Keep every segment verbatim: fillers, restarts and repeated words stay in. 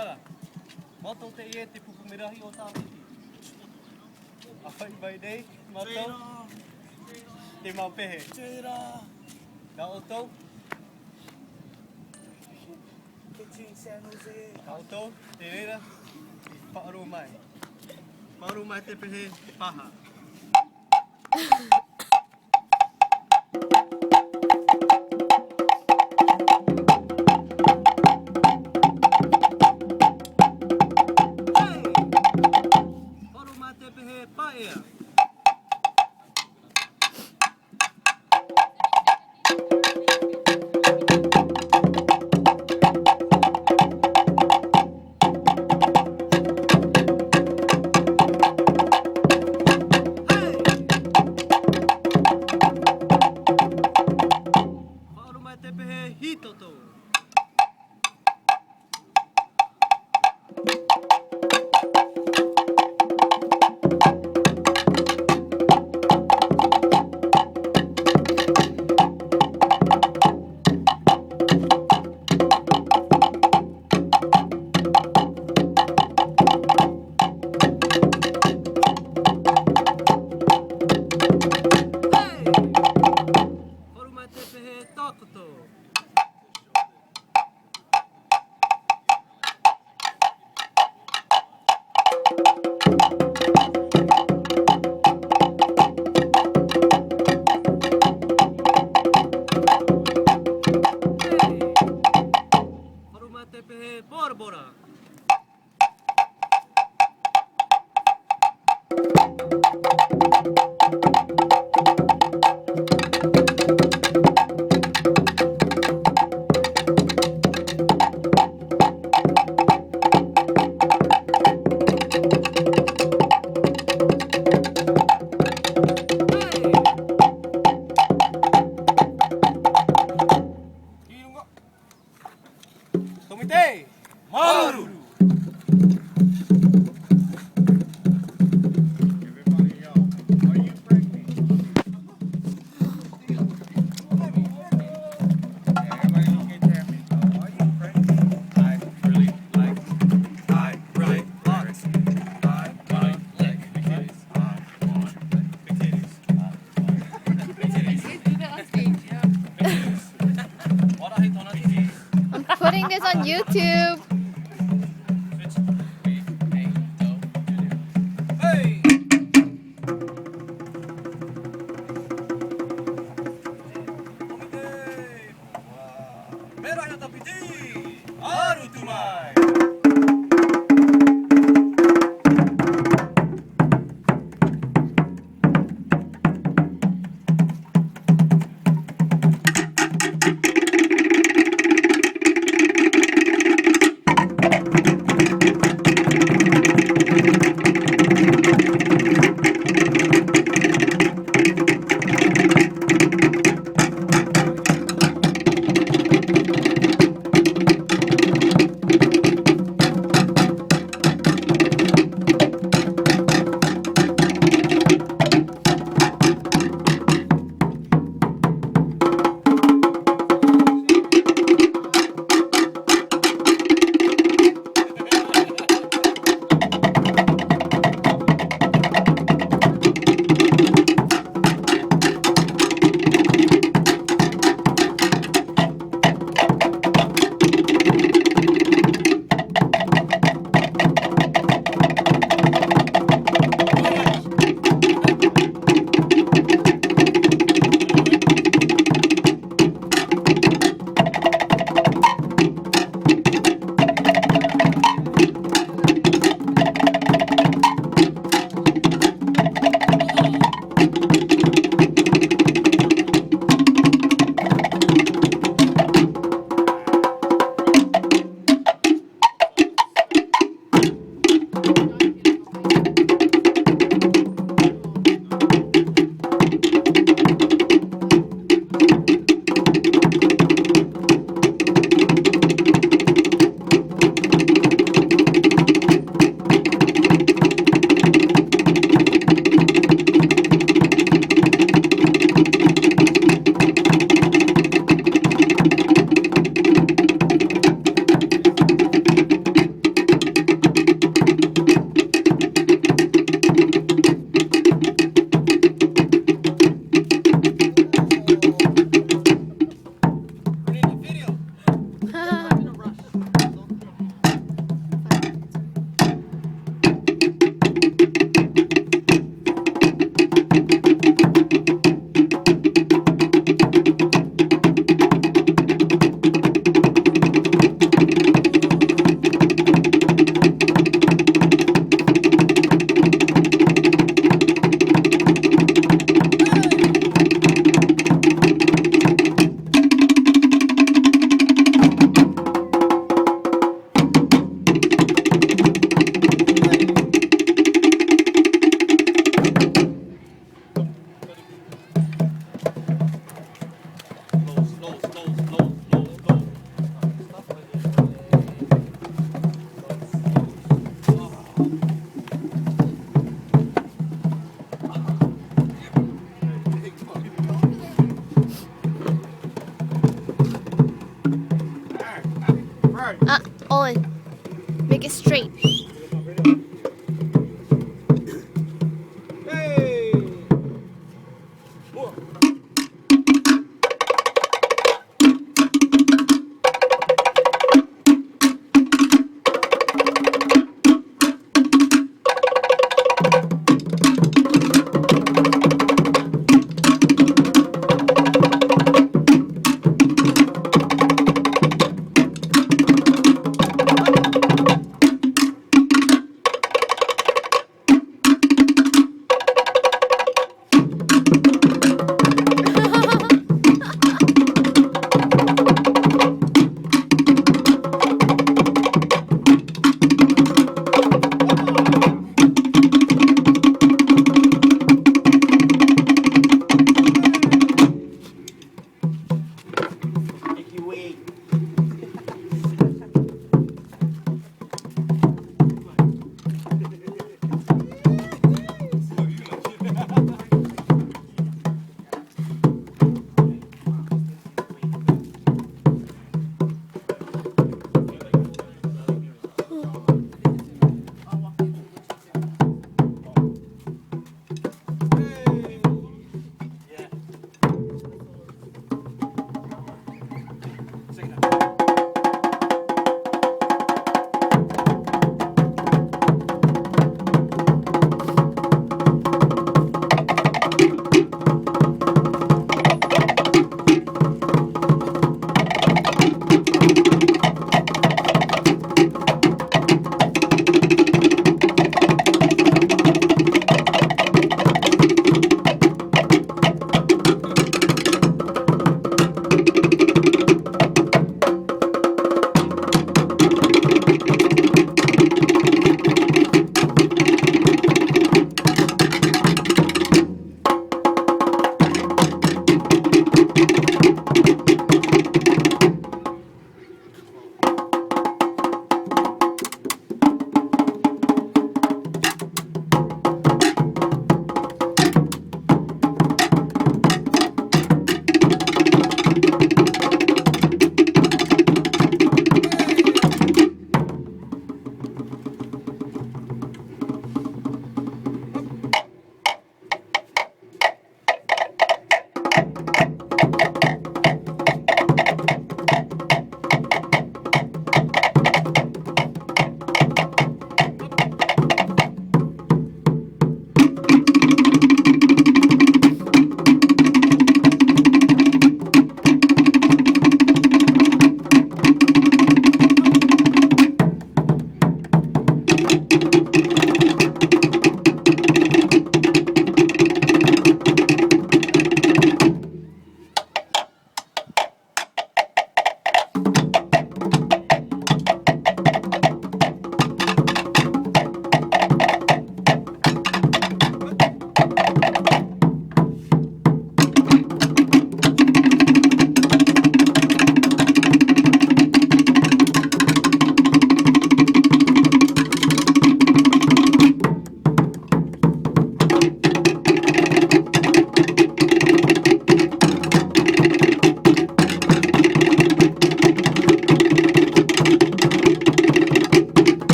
Mātou teie te pupu merahi o Tāpiti. ʻA fai mai nei mātou. Tē mau pehe. Nā ʻoutou. Nā ʻoutou, te reira, i faʻaroʻo mai. Faʻaroʻo mai te pehe, te paha. Hey! Faʻaroʻo mai te pehe, paʻea. Faʻaroʻo mai te pehe, hītoto. Faʻaroʻo mai te pehe, takoto. Faʻaroʻo mai te pehe, Bora Bora. Tōmite! Māuruuru! Everybody else, are you friendly? Everybody look at Tammy. Are you friendly? I really like, I really like, I wanna lick the kitties. I want the kitties. I want the kitties. You do that on stage, yeah. I'm putting this on YouTube. Hey! Merahi o Tāpiti, ʻaru atu mai! Straight.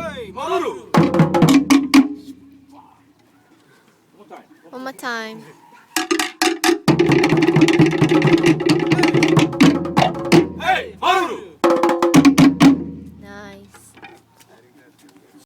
Hey, Maru! One more time.